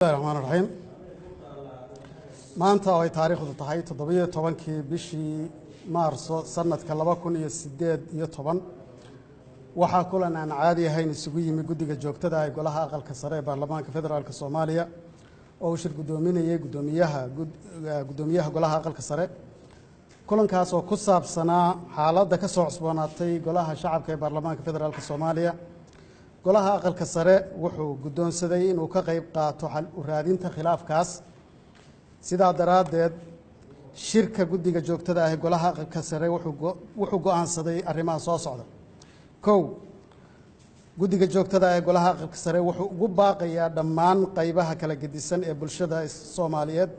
Bismillahi raxmaan raxiim. Maanta oo ay taariikhdu tahay 17-kii bishii Maarso sanadka 2018, waxaa kulan aan caadi ahayn isugu yimi guddiga joogtada ee golaha aqalka sare ee baarlamaanka federaalk Soomaaliya oo uu shir guddoominayey guddoomiyaha golaha aqalka sare. Kulankaas oo ku saabsanaa xaaladda ka soo cusboonaatay golaha shacabka ee baarlamaanka federaalk Soomaaliya. Golaha aqalka sare wuxuu guddoonsaday inuu ka qayb qaato xal u raadinta khilaafkaas. Sidaa daraaddeed, shirka guddiga joogtada ah ee golaha aqalka sare wuxuu go'aansaday arrimaha soo socda. 1, guddiga joogtada ah ee golaha aqalka sare wuxuu ugu baaqayaa dhammaan qaybaha kala gedisan ee bulshada Soomaaliyeed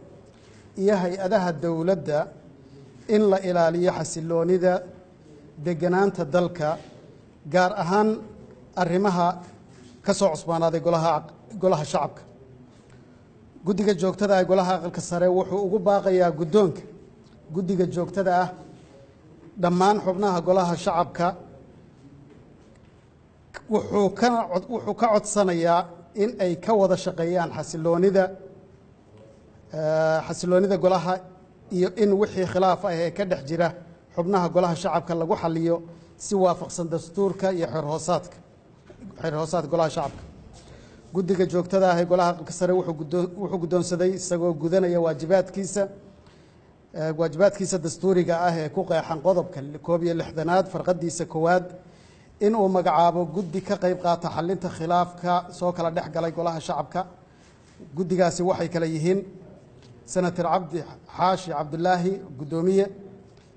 iyo hay-adaha dowladda in la ilaaliyo xasiloonida degenaanta dalka, gaar ahaan arrimaha ka soo cusbaanaaday golaha shacabka. Guddiga joogtada ah golaha aqalka sare wuxuu ugu baaqayaa guddoonka guddiga joogtada ah, dhammaan xubnaha golaha shacabka wuxuu ka codsanayaa in ay ka wada shaqeeyaan xasiloonida golaha iyo in wixii khilaaf ah ee ka dhex jira xubnaha golaha shacabka lagu xaliyo si waafaqsan dastuurka iyo xeer hoosaadka golaha shacabka. Guddiga joogtada ah ee golaha aqalka sare wuxuu guddoonsaday, isagoo gudanaya waajibaadkiisa dastuuriga ah ee ku qeexan qodobka 61aad farqadiisa koowaad, in uu magacaabo guddi ka qayb qaata xalinta khilaafka soo kala dhex galay golaha shacabka. Guddigaasi waxay kale yihiin: Senator Cabdi Xaashi Cabdulaahi, guddoomiye;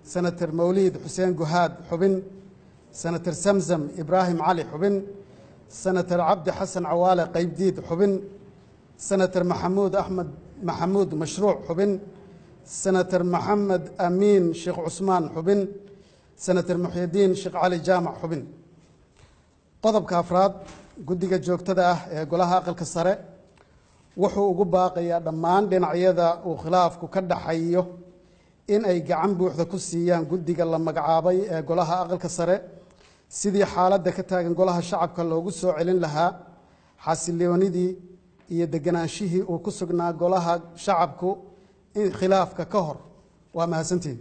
Senator Mawliid Xuseen Guhaad, xubin; Senator Samsam Ibraahim Cali, xubin; Senator Cabdi Xasan Cawaale Qaybdiid, xubin; Senator Maxamuud Axmed Maxamuud Mashruuc, xubin; Senator Maxamed Amiin Sheekh Cusmaan, xubin; Senator Muxyidiin Sheekh Cali Jaamac, xubin. Qodobka afraad, guddiga joogtada ah ee golaha aqalka sare wuxuu ugu baaqayaa dhammaan dhinacyada uu khilaafku ka dhaxayo in ay gacan buuxda ku siiyaan guddiga la magacaabay ee golaha aqalka sare sidii xaaladda ka taagan golaha shacabka loogu soo celin lahaa xasiloonidii iyo degenaanshihii uu ku sugnaa golaha shacabku in khilaafka ka hor. Waa mahadsantihin.